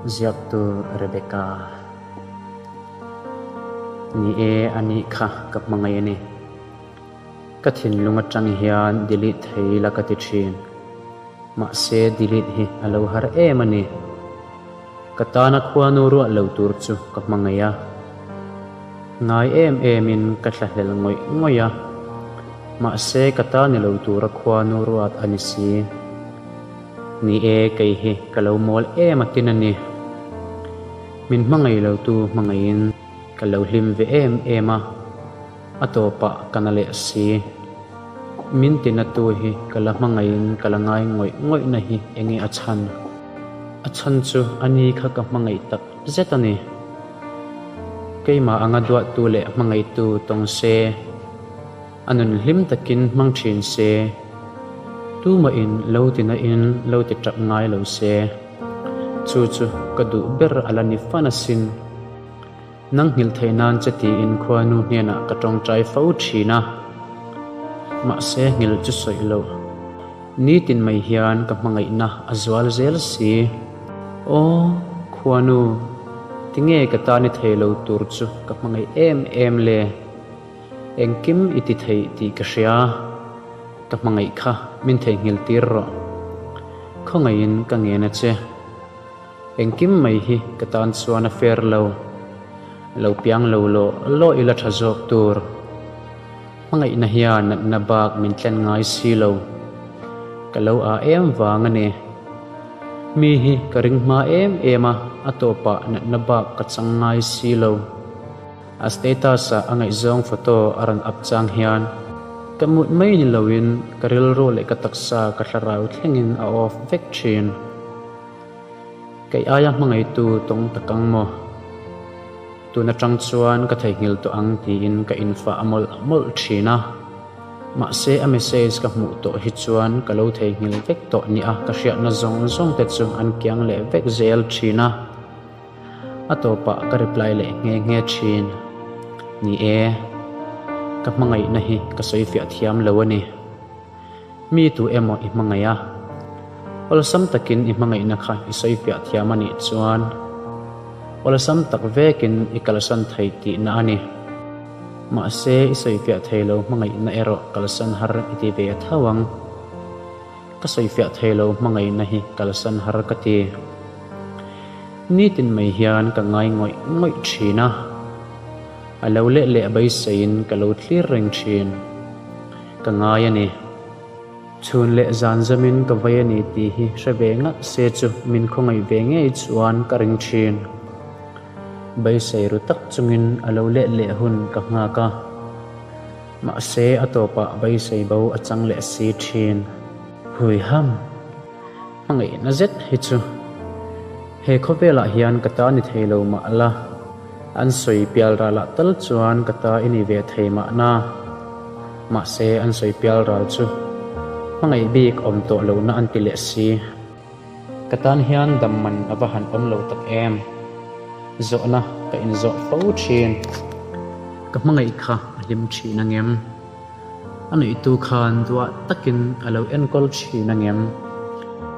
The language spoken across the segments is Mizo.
Ziaktu Rebecca. Ni e, a nih kha ka hmangaih a ni. Ka thinlung atang hian delete thei la ka ti thin. Mahse delete hi a lo har em a ni. Ka tana khuanu ruah lo tur chu ka hmangaih a. Ngai em emin ka thlahlel ngawih ngawih a. Mahse ka ta ni lo tura khuanu ruat a ni si. Ni e, kei hi ka lo mawl em a tin a ni. Min hmangaih lo tu hmangaihin ka lo hlim ve em em a, a tawpah ka na leh si. Min tina tu hi ka la hmangaihin ka la ngai ngawih ngawihna hi enge a chhan? A chhan chu a ni kha ka hmangaih tak zet a ni. Keimah anga duahtu leh hmangaihtu tawng se. A nun hlim takin hmang thin se, tumahin lo ti nain lo ti tap ngai lo se. Chu chu ka duh ber a la ni fan asin. Nang nghilh theih nan che tiin khuanu hnenah ka tawngtai fo thin a. Mahse nghilh chu sawi loh. Nitin mai hian ka hmangaihna a zual zel si. Aw, khuanu, tinge ka ta ni thei lo tur chu ka hmangaih em em le? Engkim i ti thei tih ka hria, ka hmangaih kha min theihnghilh tir rawh. Khawngaihin ka ngen a che. Engkim mai hi ka tan chuan a fair lo. Lo piang lo law law ila tha zawk tur. Hmangaihna hian natna bak min tlen ngai si lo. Ka lo a em vang a ni. Mi hi ka ring hma em em a, a tawpah natna bak ka chang ngai si lo. A status ah a ngaihzawng photo a rawn up chang hian ka mut mai ni loin ka rilru leh ka taksa ka thlarau thlengin a off vek thin. Kei aia hmangaihtu tawng tak ang maw? Tun atang chuan ka theihnghilh tawh ang tiin ka infah a mawlh mawlh thin a. Mahse a message ka hmuh tawh hi chuan ka lo theihnghilh vek tawh nia ka hriatna zawng zawng te chu an kiang leh vek zel thin a. A tawpah ka reply leh nghe nghe thin. Ni e, ka hmangaihna hi ka sawi fiah thiam lo a ni. Mi tu emaw i hmangaih a, awlsam takin i hmangaihna kha i sawi fiah thiam a nih chuan awlsam tak vekin i kalsan thei tihna a ni. Mahse, i sawi fiah thei lo hmangaihna erawh kalsan har i ti ve tho ang. Ka sawifiah thei lo hmangaihna hi kalsan har ka ti. Nitin mai hian ka ngai ngawih ngawih thin a, a lo leh leh beiseiin ka lo thlir reng thin. Ka ngai a ni. Chhun leh zan zamin ka vei a ni tih hi hre ve ngat se chu min khawngaih ve ngei chuan ka ring thin. Beisei ru tak chungin a lo leh leh hun ka nghak a. Mahse a tawpah beisei bo a chang leh si thin. Hui ham! Hmangaihna zet hi chu he khawvelah hian ka ta ni thei lo mah la, an sawi pial ralah tal chuan ka ta i ni ve thei mahna. Mahse an sawi pial ral chu hmangaih bik awm tawh lohna an ti leh si. Ka tan hian dam man a va han awm lo tak em? Zawhna ka inzawh fo thin. Ka hmangaih kha a hlim thin angem? A nuihtu khan duah takin a lo enkawl thin angem?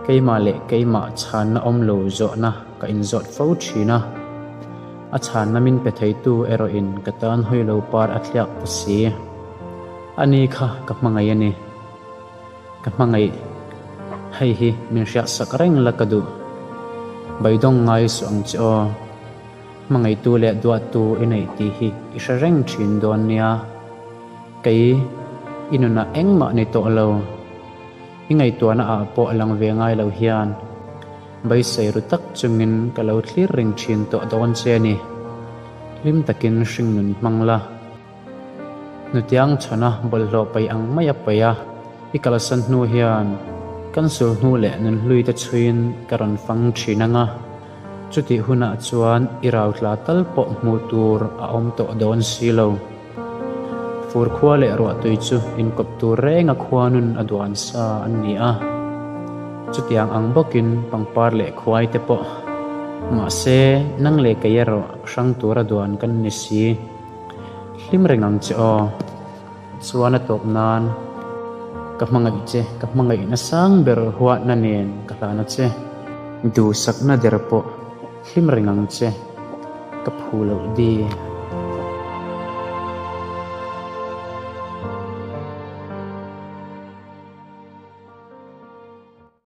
Keimah leh keimah chhanna awm lo zawhna ka inzawt fo thin a. A chhanna min pe theitu erawhin ka tan hawi lo par a thliak ta si. Ani kha ka hmangaih a ni. Ka hmangaih, hei hi min hriatsak reng la ka duh. Beidawng ngai suh ang che aw. Hmangaihtu leh duattu i neih tih hi i hre reng thin dawn nia. Kei, i nunah engmah ni tawh lo. I ngaihtuahna ah pawh a lang ve ngai lo hian beisei ru tak chungin ka lo thlir reng thin tawh dawn che a ni. Hlim takin hringnun hmang la. Hnutiang chhana bawlhhlawh paih ang mai a paih a, i kalsan hnu hian kan sul hnu leh nunhlui te chhuiin ka rawn fang thin ang a, chutih hunah chuan i rautla tal pawh hmuh tur a awm tawh dawn si lo. Fur khua leh ruahtui chu inkawp tur renga khuanun a duan sa an ni a, chutiang ang bawkin pangpar leh khuai te pawh. Mahse, nang leh kei erawh hrang tura duan kan ni si. Hlim reng ang che aw. Chuan a tawp nan ka hmangaih che, ka hmangaihna sang ber huatna nen ka hlan a che. Duhsakna der pawh. Hlim reng ang che, ka phu loh di.